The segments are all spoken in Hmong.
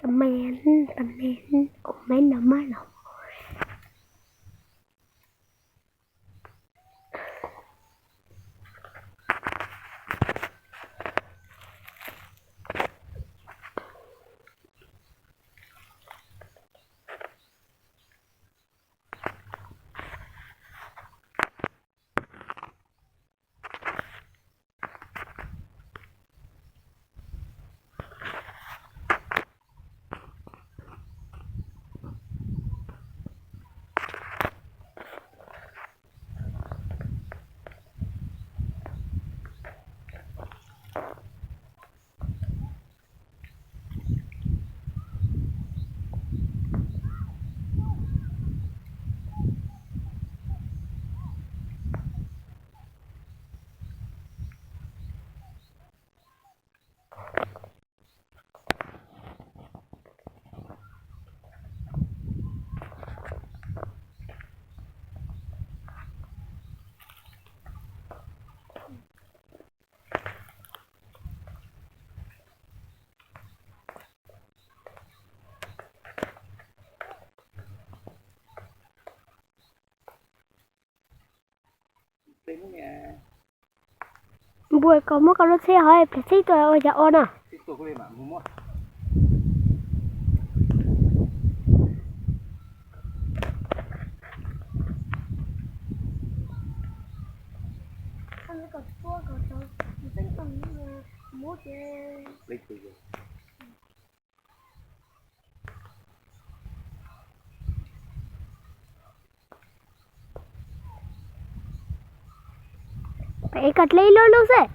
Tamain, tamain, ua maiv no mab los. Npua, koj muab koj lub tsheb hov plam txhib tuaj ua cas o na. Peb koj dleb lub lub xwb.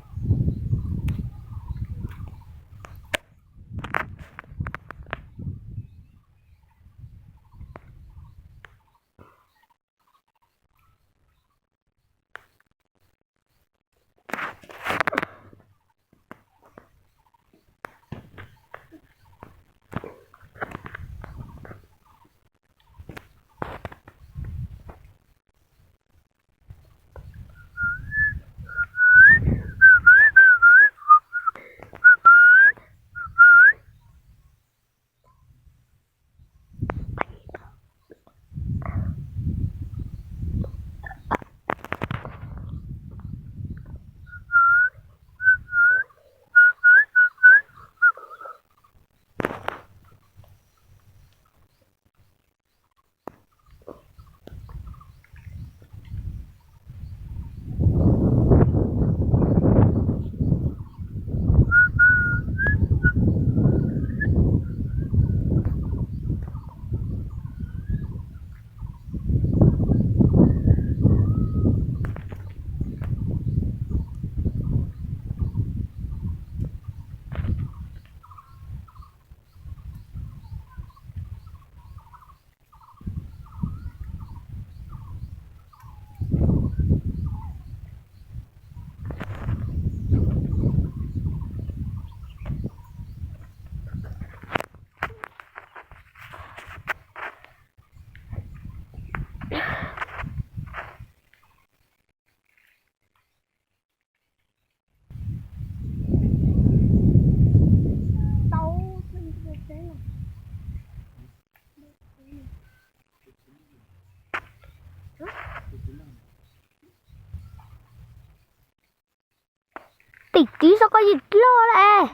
Tim twv xo koj yim loj lawm.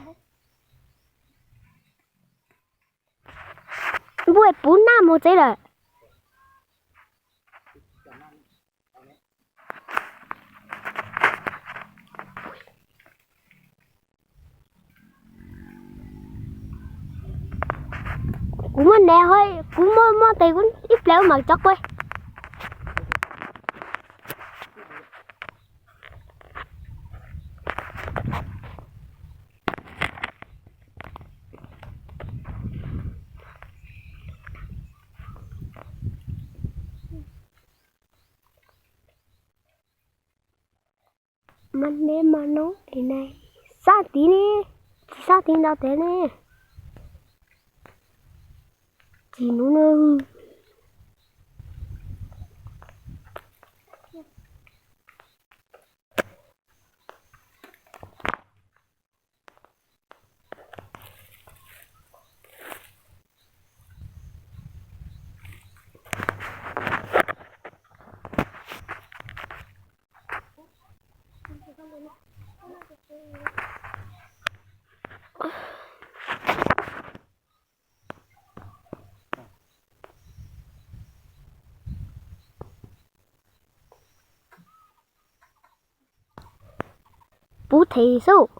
Npua puv naj mus tsev lawm. Kuv muaj nev hos kuv muaj muaj tes kuv ib pliag mam cov kuj. Mas nev mas no es nai xab tid ne. Sab tid ntau tiag ne. Tsis hnub no. Pub them xwb.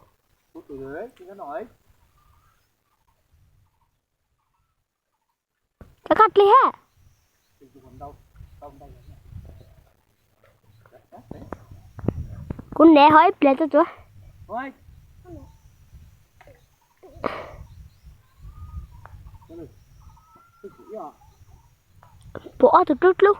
Cov koj dlig ha. Kuv neb ho ib pliag tuaj tsuav. Puas ob tug dlub dlub.